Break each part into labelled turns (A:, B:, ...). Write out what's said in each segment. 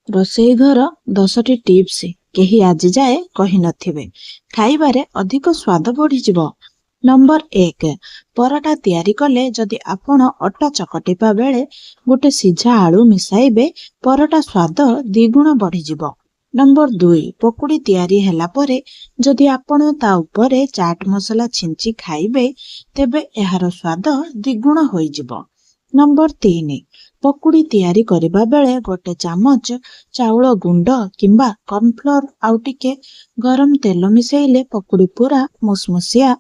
A: ରୋଷେଇ ଘର 10ଟି ଟିପ୍ସ କେହି ଆଜି ଯାଏ କହିନଥିବେ, ଖାଇବାରେ ଅଧିକ ସ୍ୱାଦ ବଢ଼ିଯିବ। ନମ୍ବର 1, ପରଟା ତିଆରି କଲେ ଯଦି ଆପଣ ଅଟା ଚକଟିବା ବେଳେ ଗୋଟେ ସିଝା ଆଳୁ ମିଶାଇବେ, ପରଟା ସ୍ୱାଦ ଦ୍ୱିଗୁଣ ବଢ଼ିଯିବ। ନମ୍ବର 2, ପକୁଡ଼ି ତିଆରି ହେଲା ପରେ ଯଦି ଆପଣ ତା ଉପରେ ଚାଟ୍ ମସଲା ଛିଞ୍ଚି ଖାଇବେ, ତେବେ ଏହାର ସ୍ୱାଦ ଦ୍ୱିଗୁଣ ହୋଇଯିବ। ନମ୍ବର 3, ପକୁଡ଼ି ତିଆରି କରିବା ବେଳେ ଗୋଟେ ଚାମଚ ଚାଉଳ ଗୁଣ୍ଡ କିମ୍ବା କର୍ଣ୍ଣଫ୍ଲୋର ଆଉ ଟିକେ ଗରମ ତେଲ ମିଶାଇଲେ ପକୁଡ଼ି ପୁରା ମୁସମୁସିଆ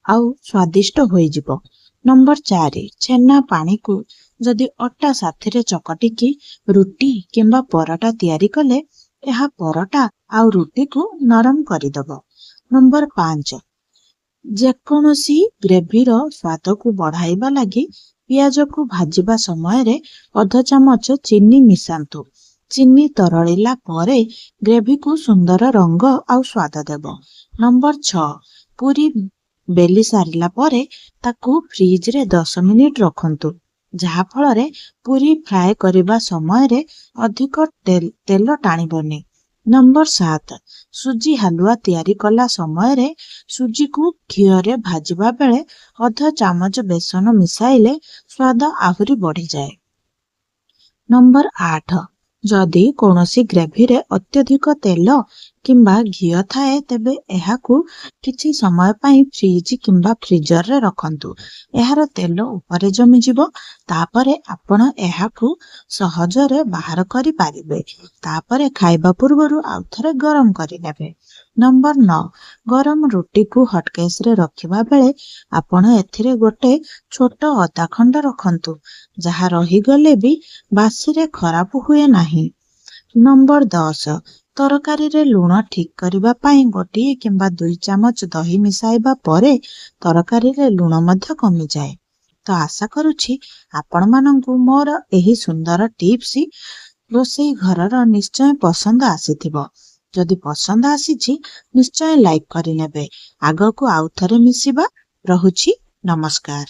A: ଆଉ ସ୍ୱାଦିଷ୍ଟ ହୋଇଯିବ। ନମ୍ବର 4, ଛେନା ପାଣିକୁ ଯଦି ଅଟା ସାଥିରେ ଚକଟିକି ରୁଟି କିମ୍ବା ପରଟା ତିଆରି କଲେ, ଏହା ପରଟା ଆଉ ରୁଟିକୁ ନରମ କରିଦେବ। ନମ୍ବର 5, ଯେକୌଣସି ଗ୍ରେଭିର ସ୍ୱାଦକୁ ବଢ଼ାଇବା ଲାଗି ପିଆଜକୁ ଭାଜିବା ସମୟରେ ଅଧ ଚାମଚ ଚିନି ମିଶାନ୍ତୁ। ଚିନି ତରଳିଲା ପରେ ଗ୍ରେଭିକୁ ସୁନ୍ଦର ରଙ୍ଗ ଆଉ ସ୍ୱାଦ ଦେବ। ନମ୍ବର 6, ପୁରୀ ବେଲି ସାରିଲା ପରେ ତାକୁ ଫ୍ରିଜରେ 10 ମିନିଟ୍ ରଖନ୍ତୁ, ଯାହାଫଳରେ ପୁରୀ ଫ୍ରାଏ କରିବା ସମୟରେ ଅଧିକ ତେଲ ଟାଣିବନି। ନମ୍ବର 7, ସୁଜି ହାଲୁଆ ତିଆରି କଲା ସମୟରେ ସୁଜିକୁ ଘିଅରେ ଭାଜିବା ବେଳେ ଅଧ ଚାମଚ ବେସନ ମିଶାଇଲେ ସ୍ୱାଦ ଆହୁରି ବଢ଼ିଯାଏ। ନମ୍ବର 8, ଯଦି କୌଣସି ଗ୍ରେଭିରେ ଅତ୍ୟଧିକ ତେଲ କିମ୍ବା ଘିଅ ଥାଏ, ତେବେ ଏହାକୁ କିଛି ସମୟ ପାଇଁ ଫ୍ରିଜ କିମ୍ବା ଫ୍ରିଜରରେ ରଖନ୍ତୁ। ଏହାର ତେଲ ଉପରେ ଜମିଯିବ। ତାପରେ ଆପଣ ଏହାକୁ ସହଜରେ ବାହାର କରିପାରିବେ। ତାପରେ ଖାଇବା ପୂର୍ବରୁ ଆଉ ଥରେ ଗରମ କରିନେବେ। ନମ୍ବର 9, ଗରମ ରୁଟିକୁ ହଟକେସରେ ରଖିବା ବେଳେ ଆପଣ ଏଥିରେ ଗୋଟେ ଛୋଟ ଅଦା ଖଣ୍ଡ ରଖନ୍ତୁ, ଯାହା ରହିଗଲେ ବି ବାସିରେ ଖରାପ ହୁଏ ନାହିଁ। ନମ୍ବର 10, ତରକାରୀରେ ଲୁଣ ଠିକ୍ କରିବା ପାଇଁ ଗୋଟିଏ କିମ୍ବା 2 ଚାମଚ ଦହି ମିଶାଇବା ପରେ ତରକାରୀରେ ଲୁଣ ମଧ୍ୟ କମିଯାଏ। ତ ଆଶା କରୁଛି ଆପଣମାନଙ୍କୁ ମୋର ଏହି ସୁନ୍ଦର ଟିପ୍ସ ରୋଷେଇ ଘରର ନିଶ୍ଚୟ ପସନ୍ଦ ଆସିଥିବ। ଯଦି ପସନ୍ଦ ଆସିଛି, ନିଶ୍ଚୟ ଲାଇକ୍ କରିନେବେ। ଆଗକୁ ଆଉ ଥରେ ମିଶିବା। ରହୁଛି, ନମସ୍କାର।